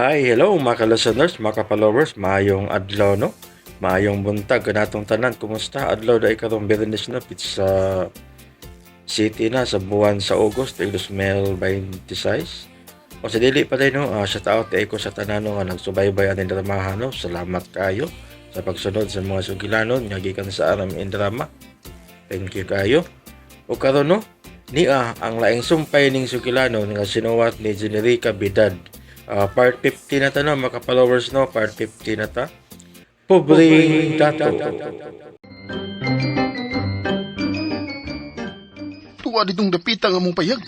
Hi, hello mga ka-listeners, mga ka-followers, maayong adlaw, no? Maayong buntag kanatong tanan. Kumusta? Adlaw dai karong Biyernes na Pizza City na sa buwan sa August 2026. O sa dili pa din, no, shout out ko sa tanan, no, nga nagsubaybay ani dramahan, no. Salamat kayo sa pagsunod sa mga sugilanon nga gikan sa Aram in Drama. Thank you kayo. O karon, no, nia ang laing sumpay ning sugilanon nga sinuwat ni Generica Bidad. Part 50 na ta, no, mga followers, no, part 50 na ta. Pobreng Dato. Tuwa ditong dapita nga mong payag.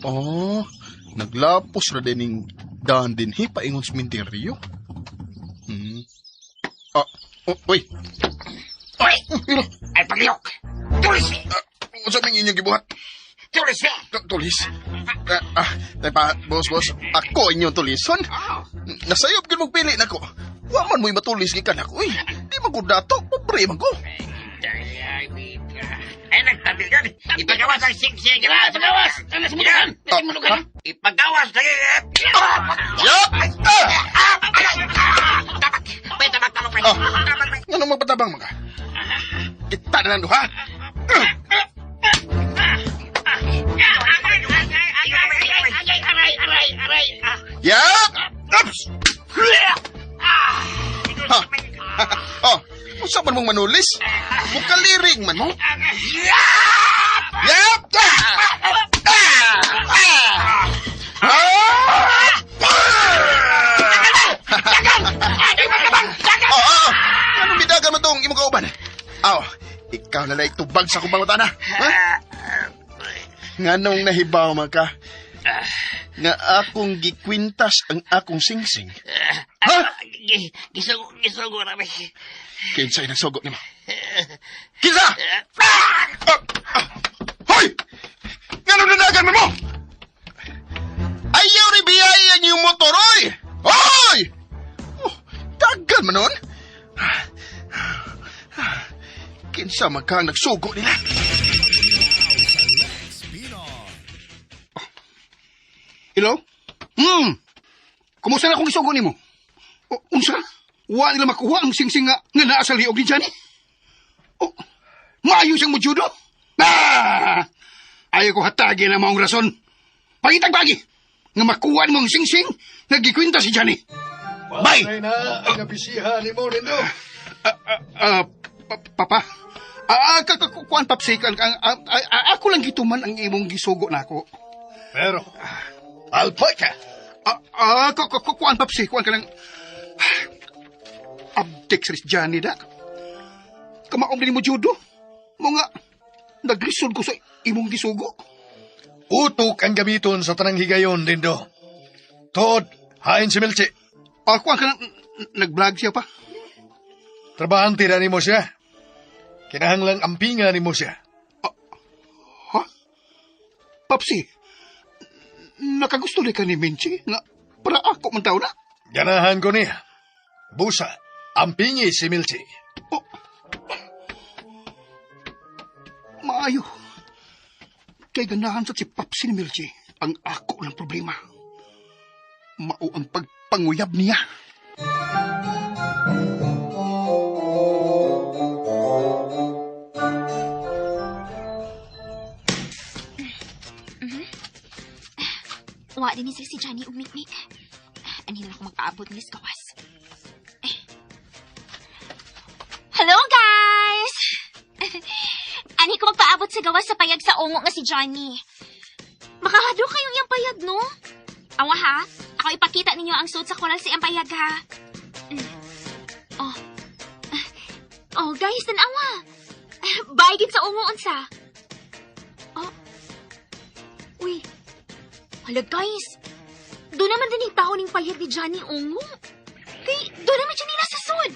Oh, naglapos ra din ning daan din hi paingon sementeryo. Ah, oh, uy. Uy! Ilo. Ay, pagliyok! Tulis! Unsa man inyong gibuhat? Tulis niya! Tulis. Ah, boss, boss. Ako inyong tulison. Nasayop gyud mong pili nako. Wa man mo'y matulis gikan ako. Uy, di man ko dato, pobre man ko. Ay, nagtabi ka. Ipagawas ang sing-sing. Ipagawas! Sumudukan! Sumudukan! Ipagawas! Yup! Ah! Tabak! May tabak, tabak, may. Ah. Tabak, may. Nganong magpatabang man ka? Kita na lang duha. Aray, aray, aray, aray. Ah. Yup! Ups! Ha. Oh, unsa man mong manulis? Mukaliring man mo. Yup! Ah! Ah! Ah! Ah! Oh, oh. Anong bidagan mo tong imong kauban? Aw, ikaw na lang tubag sa akong pangutana. Ha? Nganong nahibaw man ka? Nga akong gikwintas ang akong singsing. Ha? Gisugo, gisugo na, may. Kinsa'y nagsugo nimo? Kinsa? Ah! Ah! Hoy! Nganong nanagan man mo? Ayaw ni biyayan yung motor, oy! Hoy! Oh, tagal man nun. Kinsa man ka ang nagsugo nila? Hello? Kumusta na akong isugo nimo? O, unsa? Wa nila makuha ang singsing nga naa sa liog ni Johnny? O, maayo siyang mujudo? Ah! Ayaw ko hatagi na maong rason. Pangitag bagi! Nga makuha nimo ang singsing nga gikwinta si Johnny. Bye! Ay na, ang nabisihan ni mo nindo. Papa? Kuan, Papsi, ako lang gituman ang imong gisugo nako. Pero, alpoy ka. Kuan, Papsi, kuan ka lang. Abdik sa Johnny da. Kamaom din mo judo. Mga, naglisod ko sa imong gisugo. Utok ang gamiton sa tanang higayon, Dindo. Tuod, hain si Milchi. Kuan ka lang, nag-vlog siya pa. Trabahante na nimo siya. Kinahanglang ampinga nimo siya. Ha? Papsi, nakagusto ni ka ni Minchi nga para ako man tao na. Ganahan ko niya. Busa, ampingi si Milchi. Oh. Maayo. Kay ganahan sa si Papsi ni Milchi ang ako ng problema. Mao ang pagpanguyab niya. Wa din ni si Johnny umikmik. Ani na ako magpaabot ni gawas. Eh. Hello, guys! Ani ko magpaabot sa gawas sa payag sa ungo nga si Johnny. Makahadlo kayong iyang payag, no? Awa ha? Ako ipakita ninyo ang suit sa koral sa iyang payag, ha? Mm. Oh. Oh, guys, tanawa. Bye gid sa ungo unsa. Oh. Uy. Hala, guys. Doon naman din yung tao ning payag ni Johnny Ungo. Kay, doon naman siya nila sa sud.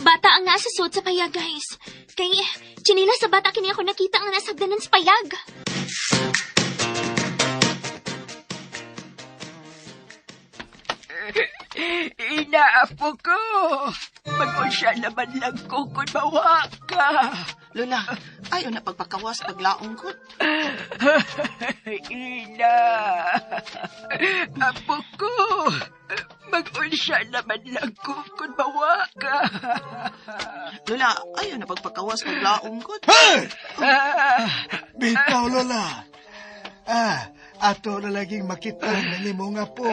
Bata ang nasa sud sa payag, guys. Kay, chinila sa bata kini ako nakita ang nasa hagdanan sa payag. Inaapo ko. Mag-usya naman lang ko kung mawa ka. Lola, Ayaw na pagpakawas paglaong ko. Ina! Apo ko! Mag-unsya naman lang ko kung mawa ka. Lola, ayaw na pagpakawas paglaong ko. Hey! Bitaw, Lola. Ah, ato na laging makita na nimo nga po.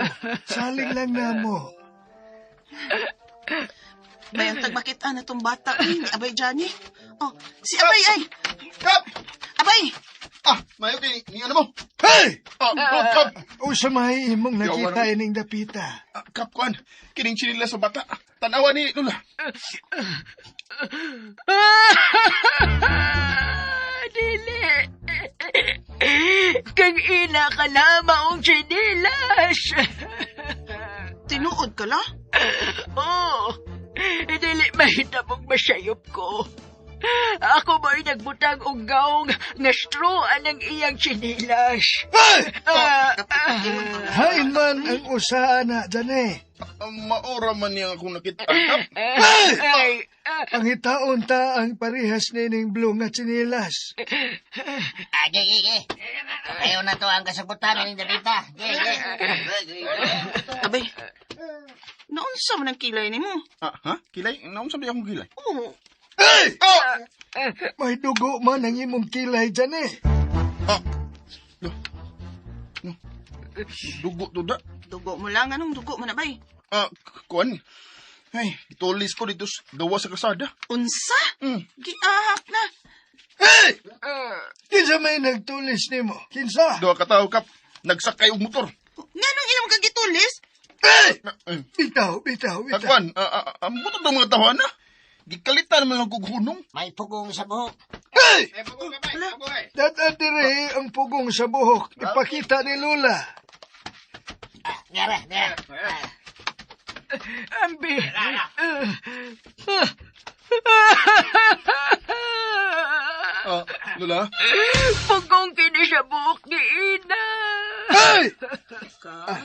Saling lang namo. Bayang tagmakita na tong bata. Ay, ni Abay Johnny. Oh, si Abay ay! Kap! Abay! Ah, mayo kay ni ano mo? Hey! Ah, oh, Kap! Usa may imong nakita Yawa ining dapita. Ah, Kap, kuan. Kining chinila sa bata. Tanawa ni Lola. Dili! Kang ina ka na maong chinilas! Tinuod ka la? Oo! Dili mahitabong masayop ko. Ako mo'y nagbutang og gaong nga straw anang iyang chinilas. Hey! Ah, Hain man ang usaa na, Jane. Ah, maura man niya akong nakita, Kap. Hey! ay, ah, Pangitaon ta ang parehas nining blue nga tsinilas. Ah, ge, ge, ge. Ayaw na to ang kasagutan ni Davita. Ge, ge. Abay, naunsa man ang kilay nimo? Ah, ha? Kilay? Naunsa ba akong kilay? Oo. Hey! Oh! May dugo man ang imong kilay, Jane. Ah! Lo. No. Dugo to da. Dugo mo lang. Anong dugo man, Abay? Ah, kuan. Ay, itulis ko dito sa gawa sa kasada. Unsa? Mm. Giahak na. Hey! Kinsa may nagtulis nimo? Kinsa? Duha ka tawo, Kap. Nagsakay og motor. Nganong ilang kang gitulis? Hey! Ah, eh. Bitaw, bitaw, Ah, bitaw. kuan, ang buto ng mga tawana. Gikalitan naman lang kog hunong. May pugong sa buhok. Hey! Dada dire ang pugong sa buhok. Ipakita ni Lola. Ah, ngara, ngara. ambi. Ah, Lola? Pugong kini sa buhok ni Ina. Hey! Ah,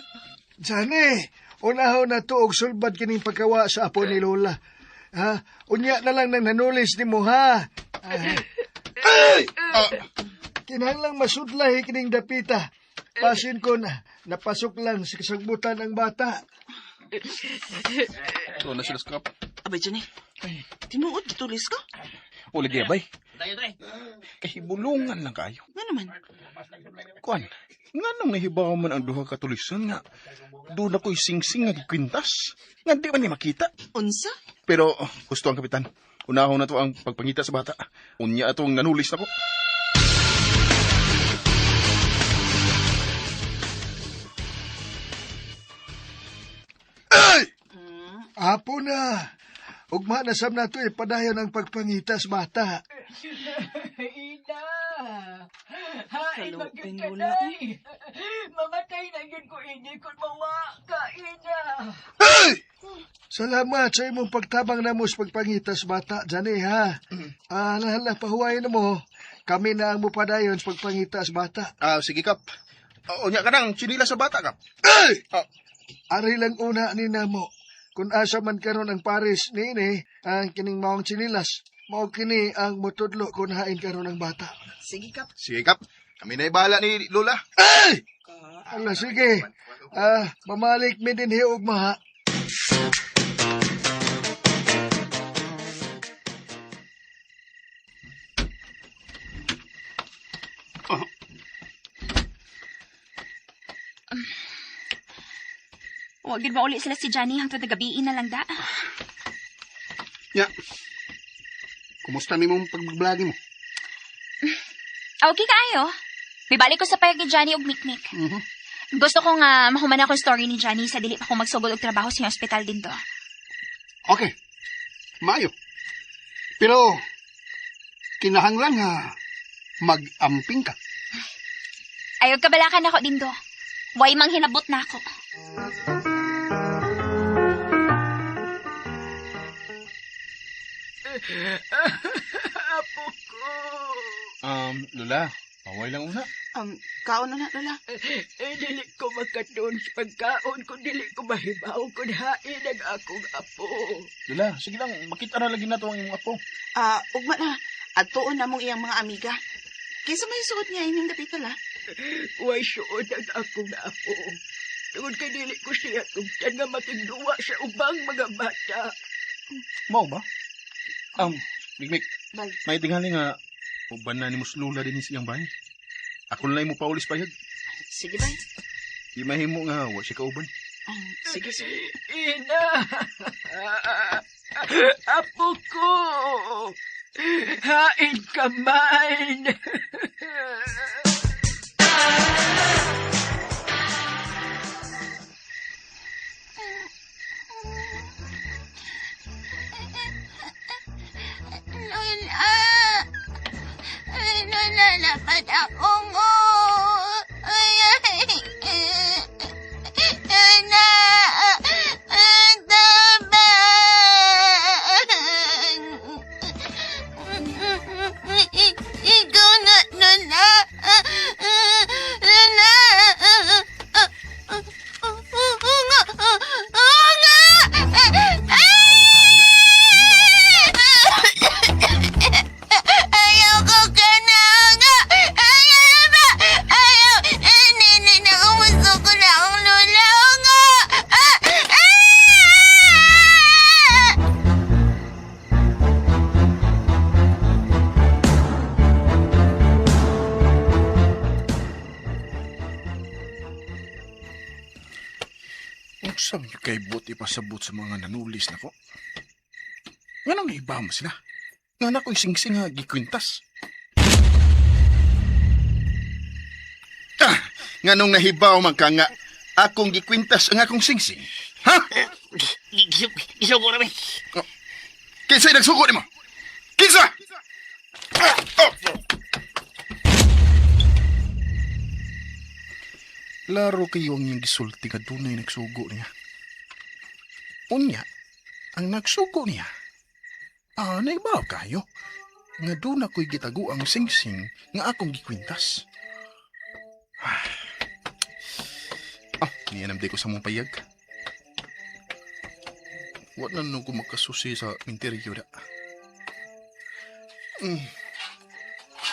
Jane, unahaw na to og sulbad kining pagkawa sa apo ni Lola. Ha? Unya na lang nang nanulis ni mo, ha? Ah. Hey! Ah, Kinahanglang masudlay kining dapita. Pasin ko na, napasok lang sa kasagbutan ang bata. ito na sila, Kap. Abay, Johnny. Tinuod, gitulis ka? O, lagi, abay. Tayo, tre. Kahibulungan lang kayo. Nga naman. Kuan, nga nang nahibaw man ang duha ka tulisan nga. Doon ako'y singsing nga gikwintas. Nga di man ni makita. Unsa? Pero, oh, gusto ang kapitan. Unahon na to ang pagpangita sa bata. Unya atong nanulis na ko. Ay! Apo na. Ugma na sab nato ipadayon ang pagpangita sa bata. Ina! Hain man Kalupin gyud ka mo na, day. Mamatay na gyud ko ini kung mawa ka, Ina. Hey! Salamat sa imong pagtabang namo sa pagpangita sa bata, Jane, ha? Ah, hala, pahuwayin na mo. Kami na ang mupadayon sa pagpangita sa bata. Ah, sige, Kap. Oh, unya ka nang chinila sa bata, Kap. Ay! Ah. Ari lang una ni namo. Kung asa man karon ang Paris niini, ang kining maong chinilas, mao kini ang motudlo kung hain karon ang bata. Sige, Kap. Sige, Kap. Kami na bahala ni Lola. Ay! Ala, sige. Ah, mamalik mi din hiog maha. Huwag gid mauli sila si Johnny hangtod na gabiin na lang da. Ya. Kumusta nimong pag-vlog mo? Okay kaayo. Mibalik ko sa payag ni Johnny og mikmik. Mhm. Gusto ko nga mahuman ako story ni Johnny sa dili pa ko magsugod og trabaho sa ospital din to. Okay. Maayo. Pero, kinahanglan nga mag-amping ka. Ayaw kabalakan ako din do. Way mang hinabot na ako. Apo ko. Lola, paway lang una. Kaon na na, Lola. Eh, dili ko makatuon sa pagkaon kung dili ko mahibaw kung hain ang akong apo. Lola, sige lang, makita na lagi na to ang imong apo. Ah, ugma na. Adtuon na mong iyang mga amiga. Kinsa may suot niya ining dapita la? Way suod ang akong apo. Tungod kay dili ko siya tugtan nga makigduwa sa ubang mga bata. Mao ba? Mikmik, Bay. may tingali nga uban na ni Muslula din siyang bahay. Ako na lang mo paulis payag. Sige, bay. Di mahimo nga wa siya kauban. Sige, sige. Ina! Apo ko! Hain ka man! Lola! Lola, dapat ako mo! Lola! Tabang! Ikaw na, Lola! Lola! Oo nga! Oo nga! Ayaw ko ka na nga! Ayaw na ba? Ayaw! Nene na, umuso ko na ang lola ko nga! Ah! Ah! Unsa man kay buti pasabot sa mga nanulis nako? Nganong naiba mo sila? Nga na ko'y singsing nga gikwintas. Ah, nganong nahibaw man ka nga akong gikwintas ang akong singsing? Ha? Gisugo na, bay. Kinsa'y nagsugo nimo? Kinsa? Ah, oh. Laro kayo ang iyang gisulti nga dunay nagsugo niya. Unya, ang nagsugo niya, naibaw kayo, nga doon ako'y gitago ang singsing nga akong gikwintas. Ah, niyanam di ko sa mong payag. Wa na nung ko makasusi sa minteryo da. Mm.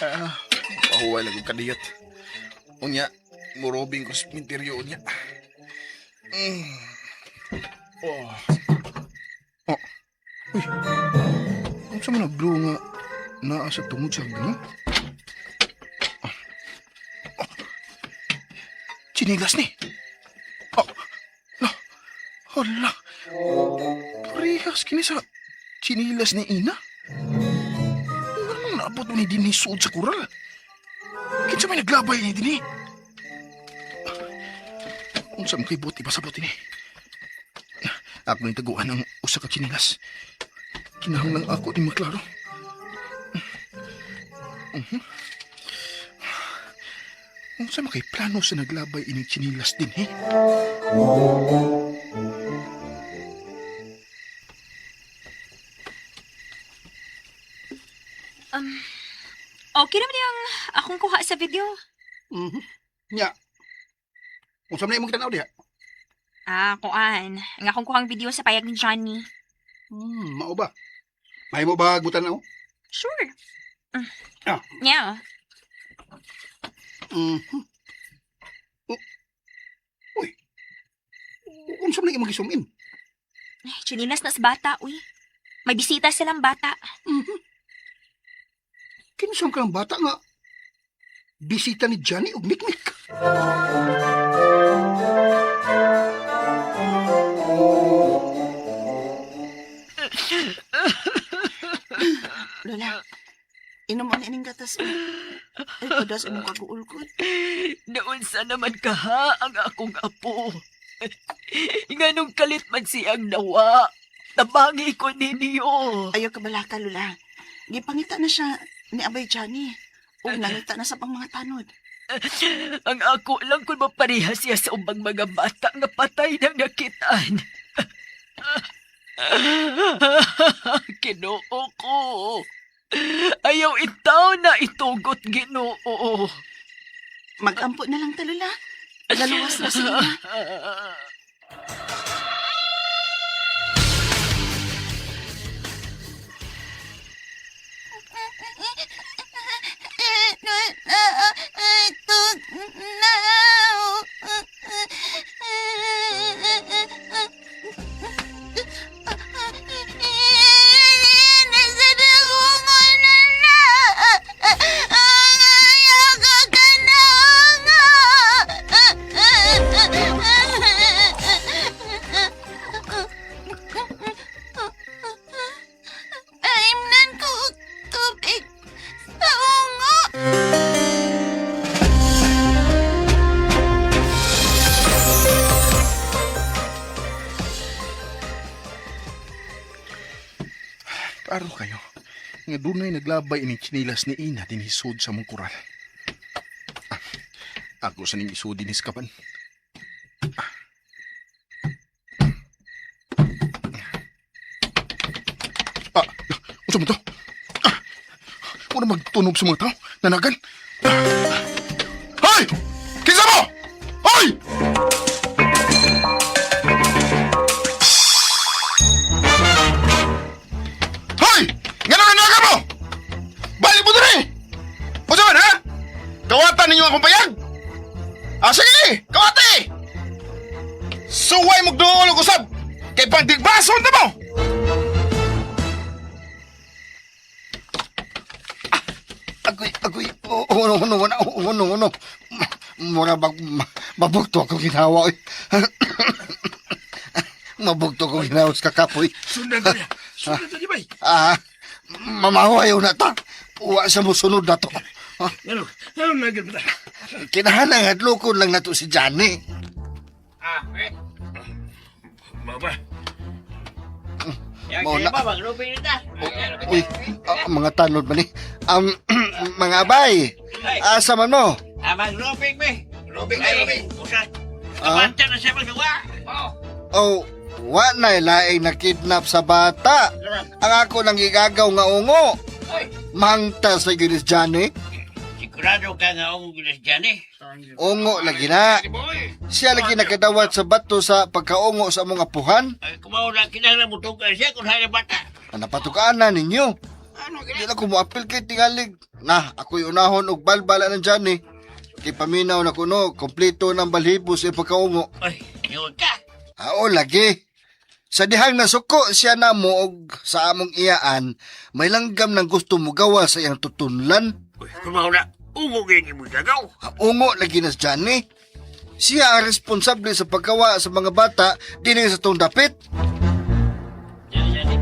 Ah, pahuway lang kong kadiyot. Unya, murobing ko sa minteryo unya. Mm. Oh. Oh. Uy. Ang sa mga blue nga naa sa tungod sa hagdan? Oh. Oh. Chinilas ni. Oh. La. Hala. Parehas kini sa chinilas ni Ina. Ano naabot mo ni dinhi suod sa kural? Kinsa may naglabay ni dinhi? Unsa man kay buti pasabot ini? Ako ning taguan ang usa ka chinilas. Kinahanglan ako ni maklaro. Mhm. Unsa man kay plano sa naglabay ining chinilas dinhi? Okay naman yung akong kuha sa video. Mhm. Nya. Unsa man imong tanaw diha? Ah, kuan. Ang akong kuhang video sa payag ni Johnny. Mao ba? Mahimo ba gutan ako? Sure. Mm. Ah. Yeah. Mhm. Oh. Uy. Unsa man imong gisumin? Ay, Chinilas na sa bata, uy. May bisita silang bata. Mhm. Kinsang kang bata nga bisita ni Johnny og Mikmik. Lola, inom mo na ining gatas. Uy. Ay, padas imong kaguulkod. Naunsa naman kaha ang akong apo. Nganong kalit man siyang nawa. Tabangi ko ninyo. Ayaw kabalaka, Lola. Gipangita na siya ni Abay Johnny. O nangita na sa pang mga tanod. Ang ako lang kung mapareha siya sa ubang mga bata nga patay nang nakitaan. Ginoo ko. Ayaw itaw na itugot, Ginoo. Magampo na lang ta, Lola. Naluwas na sila. Tugnaw. Nasa dagungon na na. Ayaw ka ka na nga. Aimnan ko og tubig sa ungo. Klaro kayo. Nga dunay naglabay ining tsinilas ni Ina dinhisod sa mong kural. Ah, ako sa ning isod dinis kapan. Ah, unsa man to? Ah, wala magtunog sa mga tao. Nanagan. Ah. Hoy! Kinsa mo? Hoy! Hoy! Ngano nanagan mo? Balik mo diri! Unsa man ha? Kawatan ninyo akong payag? Ah, sige! Kawati! Suway mo duol og usab! Kay pangdigbason na mo! Agoy, agoy, uno, uno, uno, uno, uno. Mura bag, mabugto ako ginawa, oy. Mabugto ako ginawa sa kakapoy. Sundan ta niya. Sundan ta niya, bay. Ah, mamahuayaw na ta. Uwa sa musunod na to. Ah, Ano? Ano na gyud ta? Kinahanglan hadlokon lang nato si Johnny. Maba. Mao na. Uy, ah, mga tanod man ni. Mga abay, asa man mo? Ah, magruping, be. Ruping, ay, ruping. Usa. Ah? Kabanta na siya magduwa. Oh. Oh, wa na laing nakidnap sa bata. Ang ako nang gigagaw nga ungo. Oy, Mangta sa ginis Johnny. sigurado ka nga ang ginas dyan eh. Ungo lagi na. Siya lagi nakadawat sa bato sa pagkaungo sa among apuhan. Ay, kumaw na kinahanglan mo tungkol siya kung saan bata. Napatukaan na ninyo. Ano Di na ko moapil kay tingalig. Na, ako'y unahon og balbala ng Johnny. Kay paminaw na kuno, kompleto ng balhibo sa pagkaungo. Ay, yun ka. Ao lagi. Sa dihang nasuko siya na mo og sa among iyaan, may langgam ng gusto mo gawa sa iyang tutunlan. Uy, kumaw na. Ungo ganyan mo gagaw. Ungo lagi na si Johnny. Siya ang responsable sa paggawa sa mga bata dinhi sa tong dapit. Yan, yan, yan.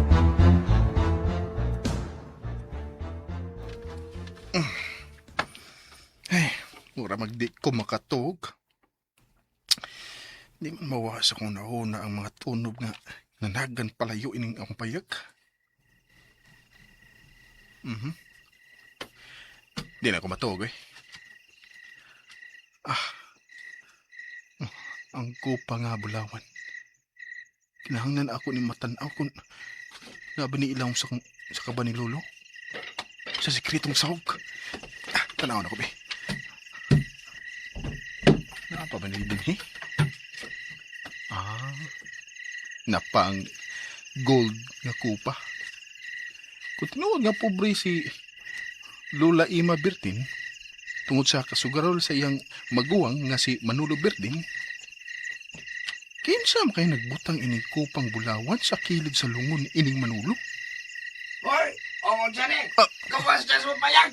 Ay, mura magdi ko makatog. Di man mawa sa kong nauna ang mga tunob nga nanagan palayo ining akong payag. Mhm. Di na ako matog eh. Ah. Ang kupa nga bulawan. Kinahanglan ako ni matanaw kung naba ni ilaw sa kaba ni Lolo. Sa sekretong sahog. Ah, tanaw na ko be. Napa ba nila dinhi? Ah, napa ang gold nga kupa. Kung tinuod nga pobre si Lola Ima Bertin, tungod sa kasugarol sa iyang maguwang nga si Manolo Bertin, kinsa man kay nagbutang ining kupang bulawan sa kilid sa lungon ining Manolo? Hoy, ungo dyan eh. Ah. Kawas na sa payag.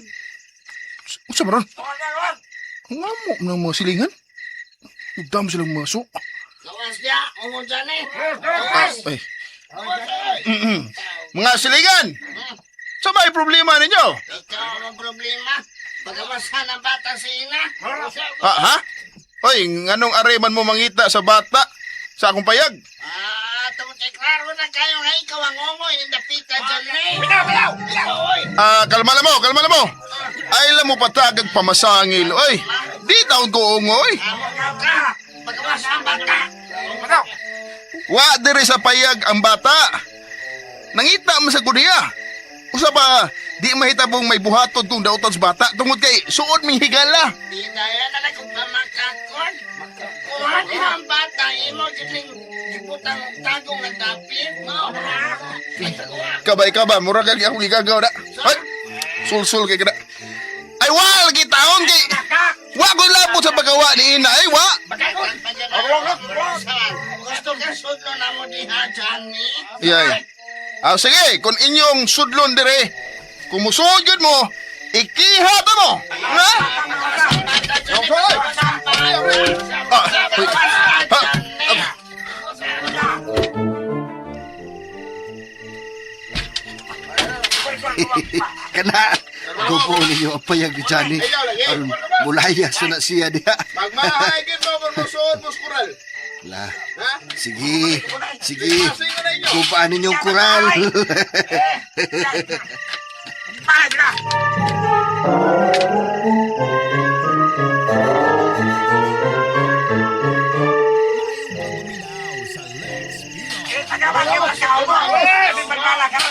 Unsa man ron? Kawas na, kawas. Ang amo ng mga silingan. Ugdam silang mga so. Kawas niya, ungo dyan eh. Ay. Mga silingan! Sa may problema ninyo? Ikaw ang problema. Pagawasan ang bata si Ina. Ha? Ha? Oy, nganong areman mo mangita sa bata sa akong payag? Ah, tungkol kay klaro na kayo nga ikaw ang ungo, yung dapita dyan eh. Bitaw, bitaw, bitaw! Oy! Ah, kalma lang mo, kalma lang mo. Ay lang mo patagag pamasangil. Oy, di taon ko ungoy. Amo ka ka! Pagawasan ang bata! Wa diri sa payag ang bata. Nangita man sa kudiya. Usa pa, di mahitabong may buhaton kung dauton sa bata tungod kay suod ming higala. Di daya na lang kung pamakakon. Kuha niya ang bata, imo giling gibutang og tagong nga dapit. No? Kabay ka ba? Mura kag akong gigagaw na. Ay, sulsul kay kada. Ay, wal kita taon kay wa ko labot sa pagkawa ni Ina ay wa. Gusto ka sudlo na mo diha, Johnny? Iyay. Ah, sige, kung inyong sudlon dire, kung musuod yun mo, ikiha ta mo. Ha? Okay. Ah, uy. Ha? Ah. Kana, gupo ninyo ang payag ni Johnny. Aron, mulaya sa na siya diha. Magmahay gid mo kung musuod mo kural. La, Ha? sige, sige. Gupaan ninyo ang kural.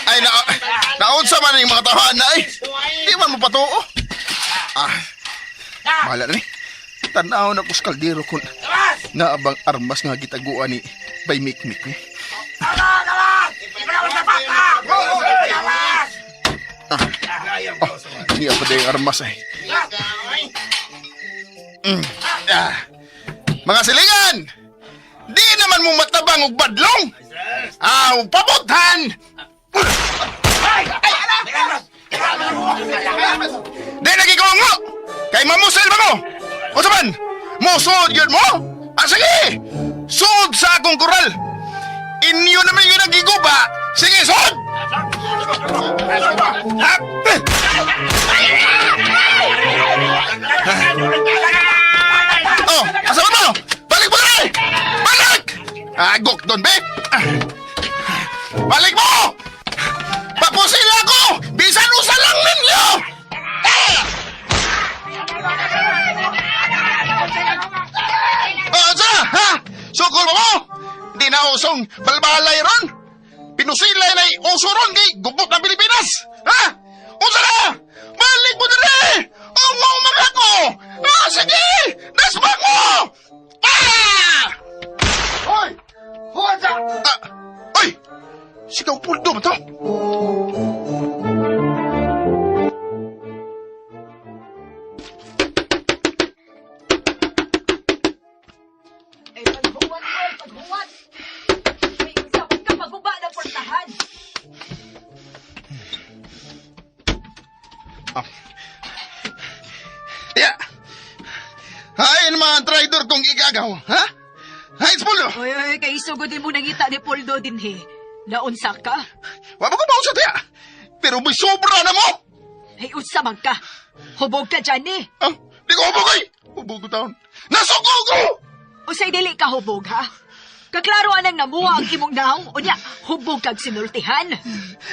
Ay, na, naunsa man yung mga tawahan na ay. Di man mo patuo. Ah, bahala na ni. Tanaw na kus kaldero kun naabang armas nga gitaguan ni by Mikmik ni. Ah, oh, niya pa yung armas ay. Ah. Mga silingan! Di naman mo matabang og badlong! Aw, pabuthan! Di lagi ko ngo! Kay mamusel ba mo? O saman, musuod yun mo? Ah, sige! Suod sa akong kural! Inyo naman yun ang giguba! Sige, suod! Ah! Oh, asa ba mo? Balik mo na! Balik! Agok doon, be! Ah. Balik mo! Papusin ako! Bisan usa lang ninyo! Ah! Oh, sa? Ha? Sukol mo mo? Di na usong balbalay ron! Pinusilay na uso ron kay gubot ng Pilipinas! Ha? Usa na! Balik mo dali! Ungo man ako! Ah, sige! Nasbang mo! Ah! Hoy! Huwag sa! Ah! Ay! Sigaw puldo ba to? Ay, paghuwat, oy, paghuwat! Ay, unsa man ka paguba ng portahan? Ya! Hay, mga traidor kong igagaw, ha? Hay, Spuldo! Oy, oy, kay isugod mo nangita ni Poldo dinhi. Naunsa ka? Wa ba ko mausa tiya? Pero may sobra na mo! Ay, unsa man ka? Hubog ka, Johnny. Ah, di ko hubog ay! Hubog ko taon. Nasuko ko! Usay dili ka hubog, ha? Kaklaro anang namuha ang imong naong, unya, hubog kag sinultihan.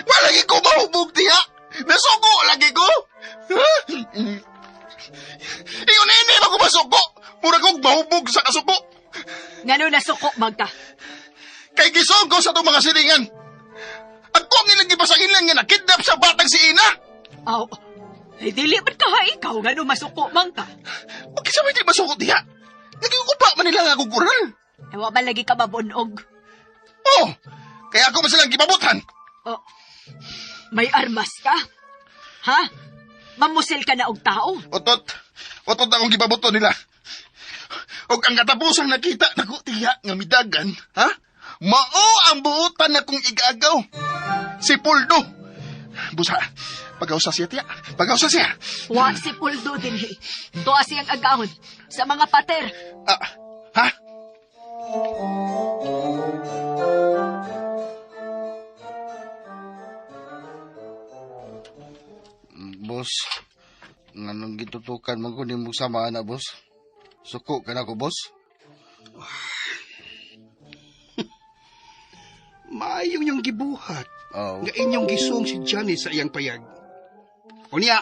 Walagi ko mahubog tiya! Nasuko lagi ko! Ha? Iyon ini ba ko masuko? Mura kong mahubog sa kasuko. Ngano nasuko man ka? Kay gisog ko sa itong mga silingan. Ako ang ilang gipasangin lang nga nakidnap sa batang si Ina. Aw, ay dili man ka ha ikaw ngano masuko man ka? Huwag sa may di masuko tiya. Naging upa man nila nga akong kural. Ay, wa man lagi ka mabunog. Oh, kaya ako man silang gipabutan. Oh, may armas ka? Ha? Mamusil ka na og tao? Otot, otot akong gipabuto nila. Og ang katapusang nakita nako tiya nga midagan, ha? Mao ang buotan na kong igagaw. Si Puldo. Busa, pagausa siya tiya. Pagausa siya. Wa si Puldo dinhi. Tuwa siyang agahon sa mga pater. Ah, ha? Boss, nganong gitutukan man ko nimo sama ana, boss? Suko ka na ko, boss? Maayong yung gibuhat. Oh. Nga inyong gisong si Johnny sa iyang payag. Unya,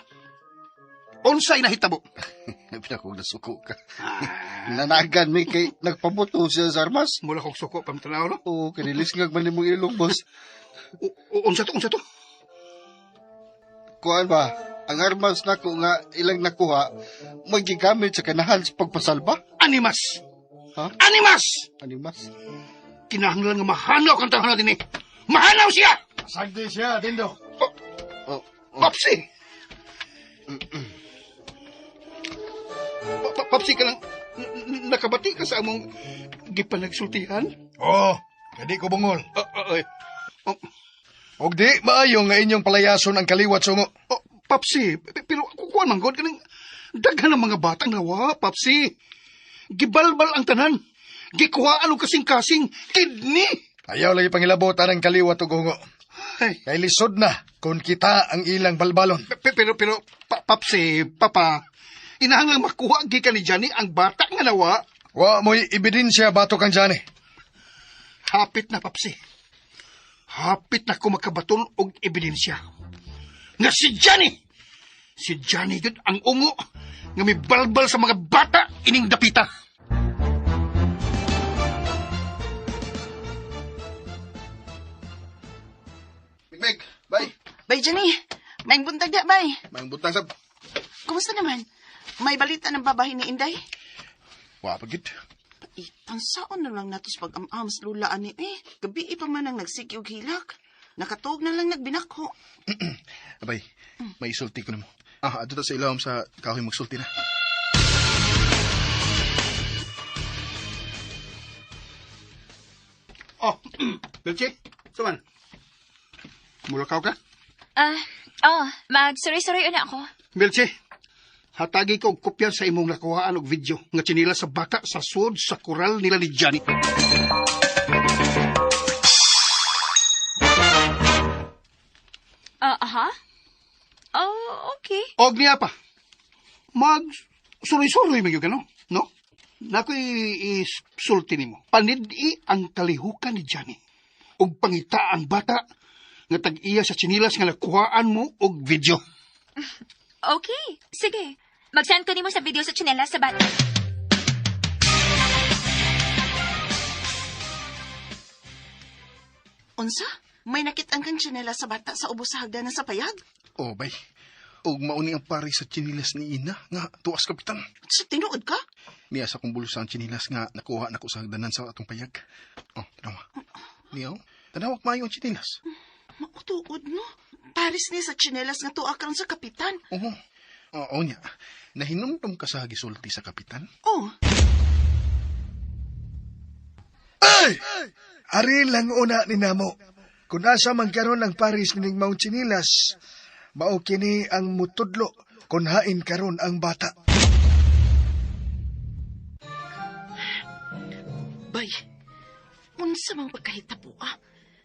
unsay nahitabo? Pinakong nasuko ka. Nanagan mi kay nagpabuto siya sa armas. Mula kong suko pamtanaw, no? Oo, kanilis nga man nimong ilong, boss. Unsa to, unsa to? Kuan ba, ang armas nako nga ilang nakuha, magigamit sa kanahan sa pagpasalba? Animas! Ha? Animas! Animas? Kinahanglan nga mahanaw kang tahanan din eh. Mahanaw siya! Sagdi siya, Dindo. Oh, oh. Papsi! Papsi ka lang, nakabati ka sa among gipanagsultihan? Oh, kadi ko bungol. Ay. Oh, Og di maayo nga inyong palayason ang kaliwat sungo. oh, Papsi, pero kukuan man god kaning daghan ng mga batang nawa, Papsi. Gibalbal ang tanan. Gikuhaan og kasing-kasing, kidney. Ayaw lagi pangilabotan ang kaliwat og ungo. Ay, Kay lisod na kung kita ang ilang balbalon. Pero, Papsi, Papa, inahang lang makuha gikan ni Johnny ang bata nga nawa. Wa mo'y ebidensya bato kang Johnny. Hapit na, Papsi. Hapit na ko makabaton og ebidensya. Nga si Johnny! Si Johnny yun ang ungo nga may balbal sa mga bata ining dapita. Mikmik, bye. Bay, Johnny. May buntag da, bay. Mayong butang sab. Kumusta naman? May balita ng babahin ni Inday? Wa pa gid. Tansaon na lang natos pag-am-am sa lula ani eh. Gabi pa man ang nagsiki og hilak. Nakatuog na lang nagbinako. Abay, may isulti ko nimo. Ah, adto ta sa ilawom sa kahoy magsulti na. Oh, Belche, saman. Mulakaw ka? Ah, oh, magsuroy-suroy una ako. Belche, hatagi ko og kopya sa imong nakuhaan og video nga tsinila sa bata sa sud sa koral nila ni Johnny. Ah, aha. Oh, okay. Og niya pa. Mag suroy-suroy man gyud ka, no? No? Nakoy isulti nimo. Panid-i ang kalihukan ni Johnny. Og pangita ang bata nga tag-iya sa tsinilas nga nakuhaan mo og video. Okay, sige. Mag-send ko nimo sa video sa tsinela sa bata. Unsa? May nakit-an kang tsinela sa bata sa ubos sa hagdanan sa payag? Oh, bay. Og mauni ang pare sa tsinilas ni Ina nga tuas kapitan. Sa tinuod ka? Niya sa kong bulsa ang tsinilas nga nakuha nako sa hagdanan sa atong payag. Oh, tanawa. Niya, oh. Tanawa maayo ang tsinilas. Mautuod, no? Paris ni sa tsinelas nga tuwa karon sa kapitan. Oo. Oo niya. Nahinumdum ka sa gisulti sa kapitan? Oh, Ay! Ari lang una ni namo. Kung asa man karon ang Paris nining Mount Chinilas, mao kini ang mutudlo kung hain karon ang bata. bay. Unsa mang pagkahitabo ah?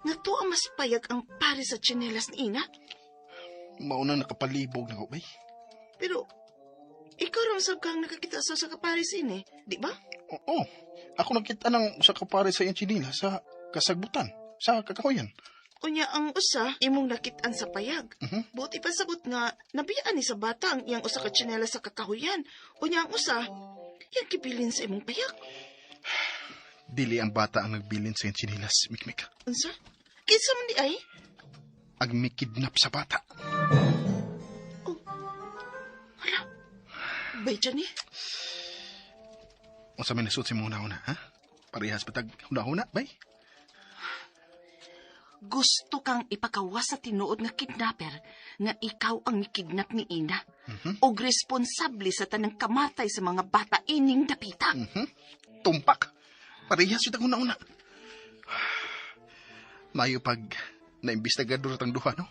Nga tuwa mas payag ang paris sa tsinelas ni Ina. Mauna nakapalibog na ko, bay. Pero, ikaw rin sab kang nakakita sa sa kaparis ini, di ba? Oo. Ako nakita ng sa kapare sa iyang tsinilas sa kasagbutan, sa kakahuyan. Unya ang usa imong nakit-an sa payag. Mhm. Buot ipasabot nga nabiyaan ni sa bata ang iyang usa ka tsinelas sa kakahuyan. Unya ang usa iyang gibilin sa imong payag. Dili ang bata ang nagbilin sa iyang tsinilas, Mikmik. Unsa? Kinsa man di ay? Ang mikidnap sa bata. Bay Johnny, Unsa may nasuot si mong huna-huna, ha? Parehas patag huna-huna, bay? gusto kang ipakawas sa tinuod nga kidnapper nga ikaw ang nikidnap ni Ina. Og responsable sa tanang kamatay sa mga bata ining dapita. Tumpak. Parehas yung huna-huna. Mayo pag naimbestigador tang duha, no?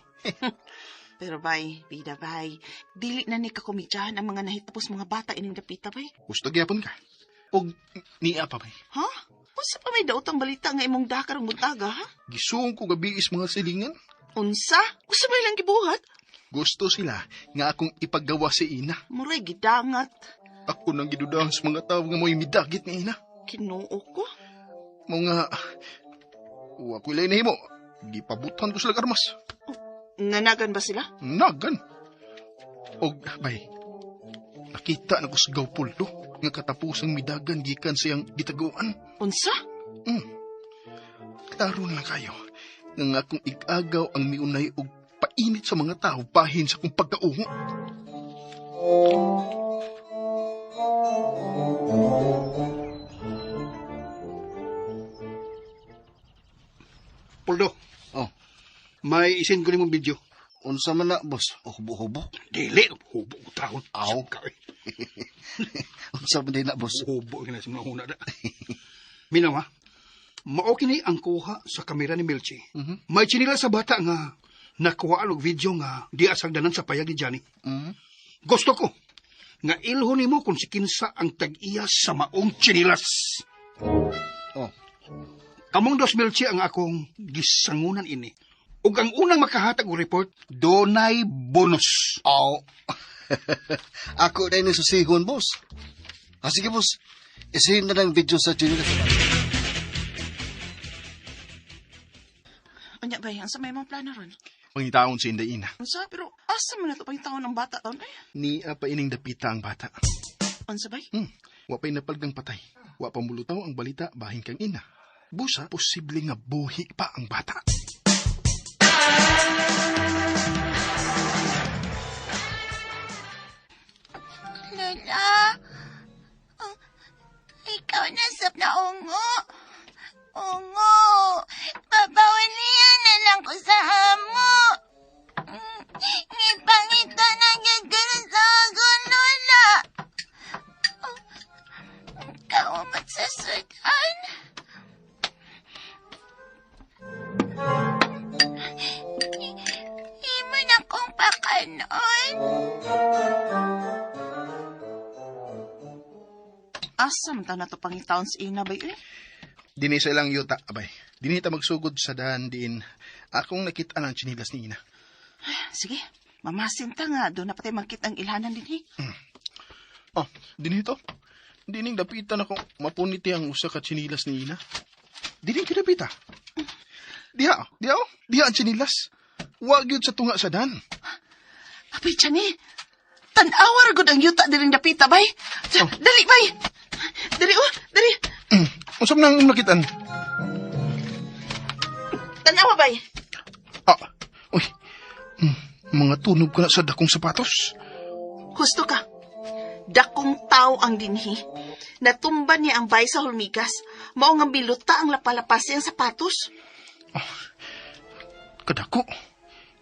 Pero bay, bida bay, dili na ni kakomedyahan ang mga nahitapos mga bata ining dapita bay. Gusto gyapon ka. Og niya pa, bay. Ha? Unsa pa may daot ang balita nga imong dakar ang buntaga, ha? Gisuong ko gabi is mga silingan. Unsa? Unsa may lang gibuhat? Gusto sila nga akong ipaggawa si Ina. Muray gidangat. Ako nang gidudahan sa mga tao nga mo'y midagit ni Ina. Kinuo ko. Mga... Wa ko ilay nahimo. Gipabutan ko sila armas. Nanagan ba sila? Nagan. Og, bay, nakita na ko sa gawpulto nga katapusang midagan gikan siyang gitaguan. Unsa? Klaro na lang kayo nga akong igagaw ang miunay og painit sa mga tao bahin sa akong pagkaungo. Poldo, Oh, may isin ko nimong video. unsa man na, boss? Oh, hubo-hubo. Dili, hubo ko taon. Aw. Ka, eh. Unsa man din na, boss? Hubo ka na sa mga huna da. Minaw ha? Mao kini ang kuha sa kamera ni Melchi. May tsinila sa bata nga nakuha og video nga di asagdanan sa payag ni Johnny. Gusto ko nga ilho nimo kung si kinsa ang tag-iya sa maong tsinilas. Oh. Kamong dos Melchi ang akong gisangunan ini. Ug ang unang makahatag og report, dunay bonus. Aw. Ako na yung susihon, boss. Ah, sige, boss. Isihin na lang video sa chinilas sa bata. Unya bay, unsa may mga plano ron? Pangitaon si Inday Ina. Unsa pero asa man nato pangitaon ang bata taon eh? Niya pa ining dapita ang bata. Unsa bay? Wa pa'y napalgang patay. Wa pa mulutaw ang balita bahin kang ina. Busa, posible nga buhi pa ang bata. Lola, oh, ikaw na sa naungo. Ungo, babawalian na lang ko sa amo. Ngipangita na gyud ka na sa akong lola. Oh, Kaumot sa sudan. Imo na kong pakanon. Asa man ta nato pangitaon si Ina bay eh? Dini sa ilang yuta, abay. Dini ta magsugod sa daan diin. Akong nakita ang chinilas ni Ina. Sige, mamasin ta nga do na patay magkita ang ilhanan dinhi. Oh, dini to. Dining dapitan ako mapuniti ang usa ka chinilas ni Ina. Dini kinapita. Diha, diha oh. Diha ang chinilas. Wa gyud sa tunga sa dan. Apay Chani, tan-awa ra gud ang yuta diring dapita bay. Dali bay. Dali oh, dali. Unsa man ang nakitaan? Tan-awa bay. Ah, uy. Mga tunog ko na sa dakong sapatos. Husto ka. Dakong tao ang dinhi. Natumba niya ang bay sa hulmigas. Mao nga biluta ang lapalapas siyang sapatos. Kadako.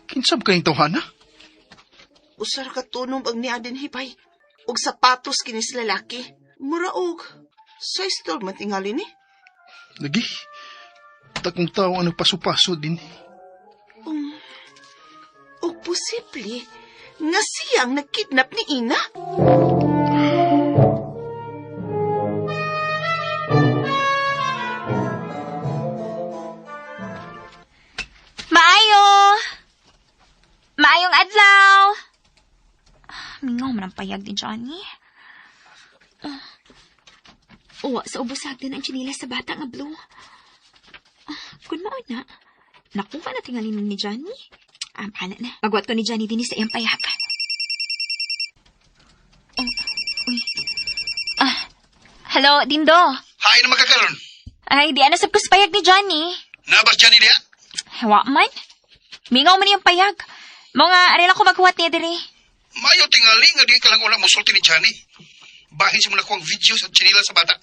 Kinsab kayong tawhana? Usar ka tunog ang niya dinhi bay. Og sapatos kinis lalaki. Mura og size 12 man tingali ni. Lagi. Dakong tao ang nagpaso-paso din. Og posible nga siya ang nagkidnap ni Ina. Maayo! Maayong adlaw! Ah, mingaw man ang payag ni Johnny. Ah. Uwa, sa ubusag din ang tsinilas sa bata nga blue. Ah, kun mao na, nakuha na tingalin ni Johnny. Ah, bahala na. Magwat ko ni Johnny din sa iyang payag. Oh, uy. Ah, hello, Dindo. Hay na magkakaroon. Ay, di ana sab ko sa payag ni Johnny. Nabas Johnny diha? Wa man. Mingaw man iyang payag. Mga ari lang ko maghuwat niya diri. Mayo tingali nga di ka lang wala musulti ni Johnny. Bahin sa mo nakuha ang video sa tsinila sa bata.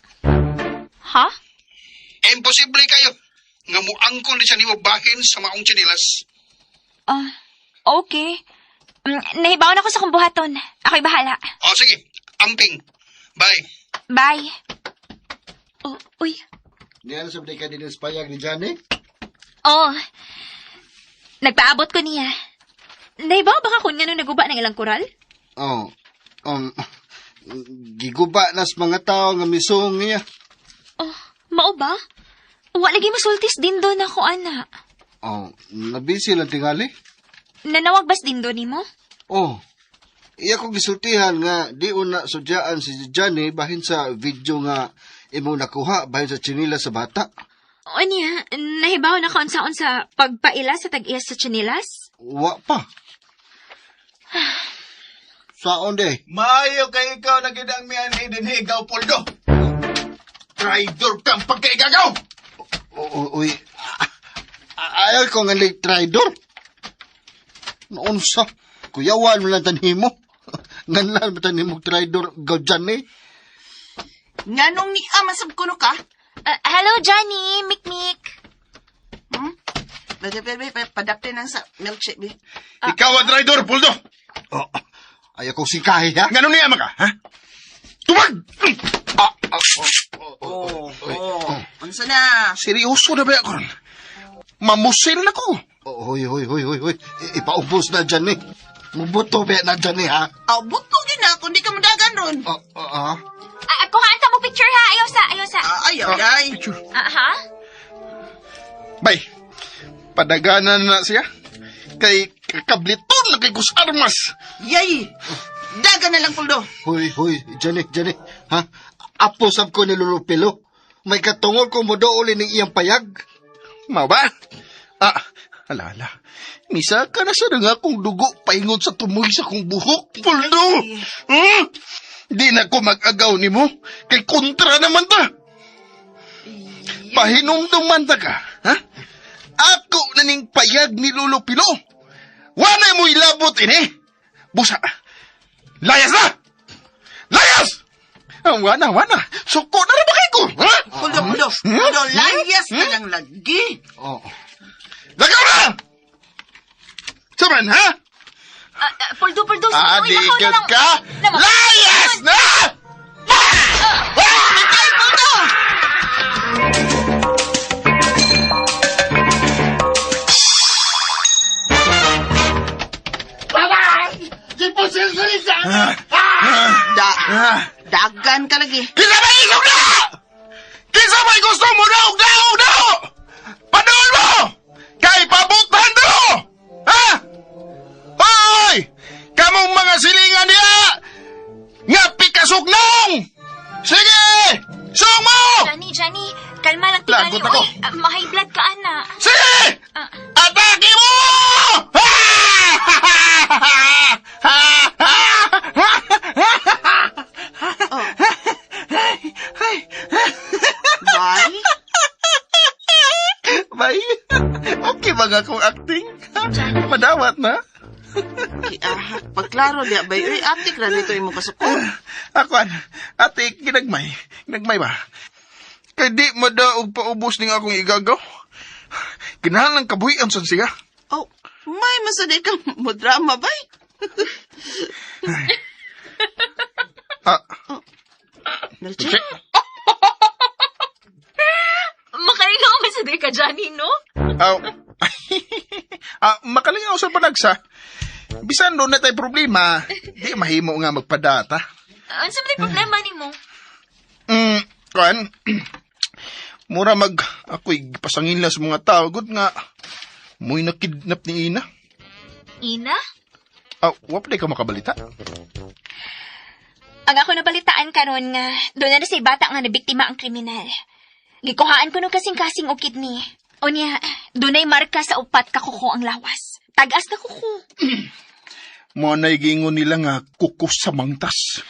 Ha? Imposible kayo nga muangkon di siya nimo bahin sa maong tsinilas. Ah, okay. Nahibaw na ko sa kong buhaton. Ako'y bahala. O sige, amping. Bye. Bye. Oh, uy. Niya na sa ka din sa payag ni Johnny? Oh. Nagpaabot ko niya. Nahibaw baka kung nga nung naguba ng ilang koral? Oh. Giguba nas mga tao nga misong niya. Oh, mao ba? Wa lagi masultis din doon ako, ana. Oh, nabisi lang tingali. Nanawag bas din doon nimo? Oh. Iya ko gisultihan nga di una sudyaan si Johnny bahin sa video nga imong nakuha bahin sa tsinila sa bata. O niya, nahibaw na kaunsaon sa pagpaila sa tag-iya sa tsinilas? Wa pa. Saon de? Maayo kay ikaw na gid ang mian dinhi gaw poldo. Traidor kang pagkaigagaw. Uy, ayaw ko nga like traidor. Naunsa, kuyawan mo lang tanhimo. Nganlan mo tanhimo traidor gaw Johnny. Nganong ni ama sab kuno ka? Ah, hello, Johnny. Mikmik. Bebe, bebe, bebe, padapte nang sa milkshake, be. Ikaw ang traidor, Poldo. Oh, Ayaw kong sikahi, ha? Ngano niya maka, ha? Tubag! Ah, ah, oh, oh, Oh, oh. Unsa na? Seryoso na ba ako ron? Mamusil na ko. Oh, hoy, hoy, hoy, hoy, hoy. Ipaubos na dyan, eh. Mubuto ba na dyan, eh, ha? Aw, buto gyud na kung di ka mudagan ron. Oh, oh, ah. Ah, kuhaan ta mo picture ha. Ayaw sa, ayaw sa. Ah, ayaw, day. Ah, ha? Bay, padaganan na siya. Kay kakabliton na kay Gus Armas. Yay! Dagan na lang, Puldo. Hoy, hoy, Johnny, Johnny, ha? Apo sab ko ni Lolo Pilo. May katungol ko mo dool ning iyang payag. Mao ba? Ah, ala, ala. Misa ka na sa nga akong dugo paingon sa tumoy sa kong buhok, Puldo. Hmm? Di na ko mag-agaw ni mo. Kay kontra naman ta. Pahinumdum man ta ka, ha? Ako na ning payag ni Lolo Pilo. Wala mo ilabot ini. Busa. Layas na! Layas! Ah, wana, wana. Suko na rin ba kay ko? Ha? Puldo, Puldo. Puldo, layas na lang lagi. Oh. Lagaw na! Saman, ha? Ah, ah, Puldo, Puldo. Ah, uy, di lakaw na lang. ka? Nama- Layas na! Ay, Puldo! Da, dagan ka lagi. Kinsa may isog na! Kinsa may gusto mo na og daog na! Padool mo! Kay pabutan do! Ha? Hoy! Kamong mga silingan niya! Nga pikasok nong! Sige! Song mo! Johnny, Johnny, kalma lang tingali. Lagot ako. Uy, ah, ma-high blood ka, ana. Sige! Ah. Atake mo! Bye. Bay, okay ba nga akong acting? Madawat na. Giahak. Pagklaro diya, bay. Uy, atik ra nito imong kasukon. Ako, an, ate, ginagmay. Ginagmay ba? Kay di mo daw og paubos ning akong igagaw. Kinahanglan kabuhian sad siya. Oh, may masaday ka mo drama, bay. Ah, Melche? check. Makalingaw man sa ka, Johnny, no? Aw. Ah, makalingaw sa panagsa. Bisan doon na tayo problema, di mahimo nga magpadata. Ano sa may problema ni mo? Kuan. Mura mag ako'y pasangin lang sa mga tao gud nga mo'y nakidnap ni Ina. Ina? Ah, wa pa di ka makabalita. Ang ako nabalitaan karon nga doon na say bata nga nabiktima ang kriminal. Gikuhaan ko no kasing-kasing og kidney. Unya, dunay marka sa upat ka kuko ang lawas. Tagas na kuko. Mo na'y giingon nila nga kukos sa mangtas.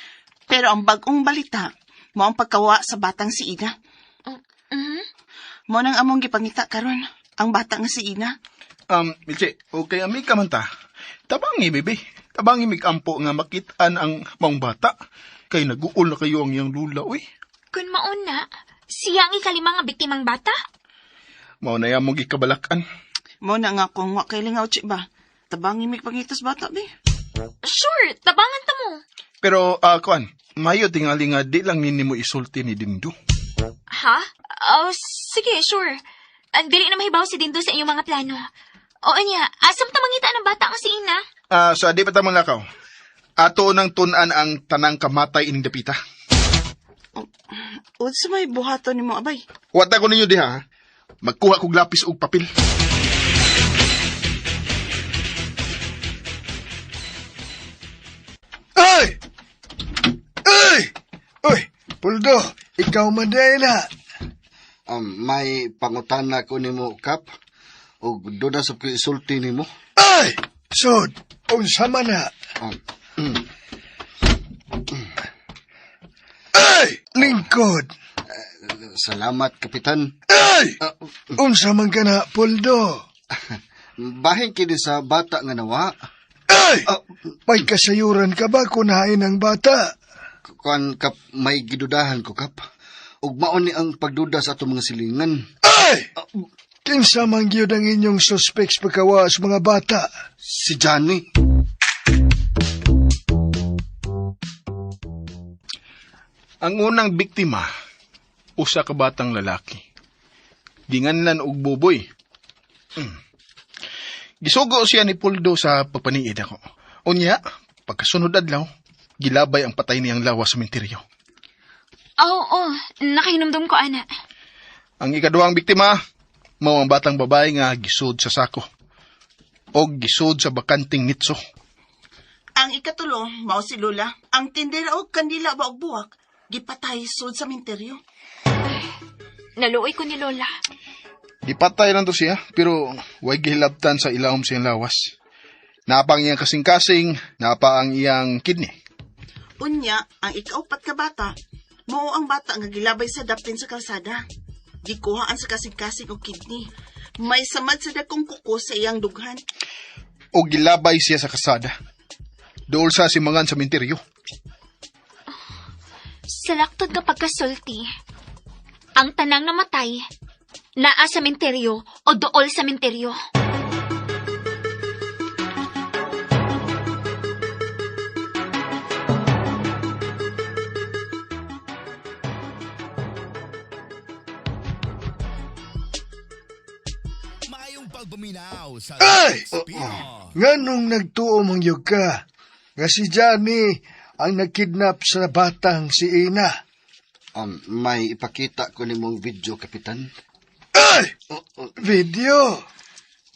Pero ang bagong balita, mo ang pagkawa sa batang si Ina. Mhm. Mo nang among gipangita karon ang bata nga si Ina. Milche, okay, ami ka man ta. Tabangi, bebe. Tabangi migampo nga makitaan ang maong bata. Kay naguol na kayo ang iyang lula, uy. Kun mauna, siya ang ikalima nga biktimang bata. Mao na yan mong gikabalakan. Mo na nga kung wa kay lingaw chi ba. Tabangi mig pangita sa bata bi. Sure, tabangan ta mo. Pero, kuan, mayo tingali nga di lang nini mo isulti ni Dindo. Ha? Oh, sige, sure. Ang dili na mahibaw si Dindo sa inyong mga plano. O anya, asam ta mangita ng bata nga si Ina? Ah, so di pa ta lakaw. Ato nang tun-an ang tanang kamatay ining dapita. Unsa may buhaton nimo abay? Wata ko ninyo diha. ha? Magkuha kog lapis ug papel. Ay! Ay! Uy, Puldo, ikaw man dahil na. May pangutana ko nimo, Kap. Ug doon na sa ko isulti nimo. Ay! Sod, unsa man na. Ay! Lingkod. Salamat, Kapitan. Ay! Unsa man ka na, Puldo. Bahin kini sa bata nga nawa. Ay! May kasayuran ka ba kung hain ang bata? Kuan, Kap, may gidudahan ko, Kap. Ug mao ni ang pagduda sa atong mga silingan. Ay! Kinsa man gyud ang inyong suspects pagkawa sa mga bata? Si Johnny. Ang unang biktima, usa ka batang lalaki. Ginganlan og Buboy. Gisugo siya ni Puldo sa pagpaniid ako. Unya, pagkasunod adlaw, gilabay ang patay niyang lawas sa menteryo. Oo, nakahinumdum ko, ana. Ang ikaduhang biktima, mao ang batang babae nga gisud sa sako o gisud sa bakanting nitso. Ang ikatulo, mao si Lola. Ang tindera og kandila ba og buwak, gipatay sud sa minteryo. Naluoy ko ni Lola. Gipatay lang to siya, pero way gihilabtan sa ilawom siyang lawas. Napa ang iyang kasing-kasing, napa ang iyang kidney. Unya, ang ikaupat ka bata, mao ang bata nga gilabay sa dapin sa kalsada. Gikuhaan sa kasing-kasing og kidney. May samad sa dakong kuko sa iyang dughan. O gilabay siya sa kasada. Dool sa simangan sa minteryo. Sa laktod nga pagkasulti, ang tanang namatay, naa sa menteryo o dool sa menteryo. Ay! Nganong nagtuo mang yug ka? Nga si Johnny ang nagkidnap sa batang si Ina. May ipakita ko nimong video, Kapitan. Ay! Video!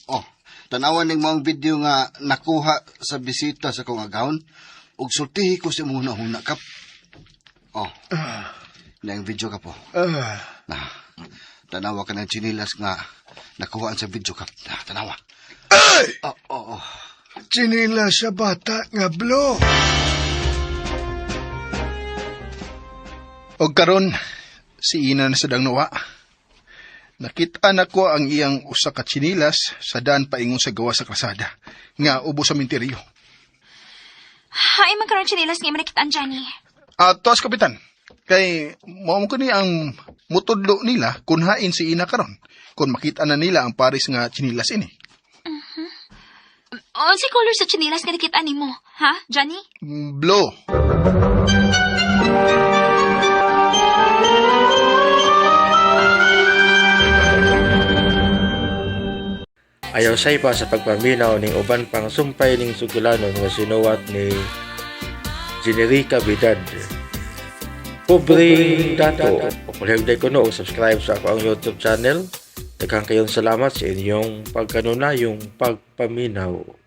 Oh, tanawan ning maong video nga nakuha sa bisita sa kong agawon ug sultihi ko sa imong hunahuna kap. Oh. Na ang video ka po. Ah, Na. Tanawa ka ng tsinilas nga nakuhaan sa video kap. Na, tanawa. ay! Oh, oh, oh. Tsinila sa bata nga blue. Og karon si Ina na sa dangnuwa. Nakita nako ang iyang usa ka tsinilas sa daan paingon sa gawa sa kalsada nga ubo sa minteryo. Hay, man karon tsinelas nga imong Johnny. At tuas kapitan, kay mao ko ni ang mutudlo nila kun hain si Ina karon kun makita na nila ang pares nga tsinilas ini. Unsa color sa tsinelas nga nakita nimo, ha, Johnny? Blue. Ayaw sa iba sa pagpaminaw ning uban pang sumpay ning sugilanon nga sinuwat ni Generica Vidad. Pobreng Dato. Palihog ko no, subscribe sa ako ang YouTube channel. Daghang kayong salamat sa inyong pagkanunayong pagpaminaw.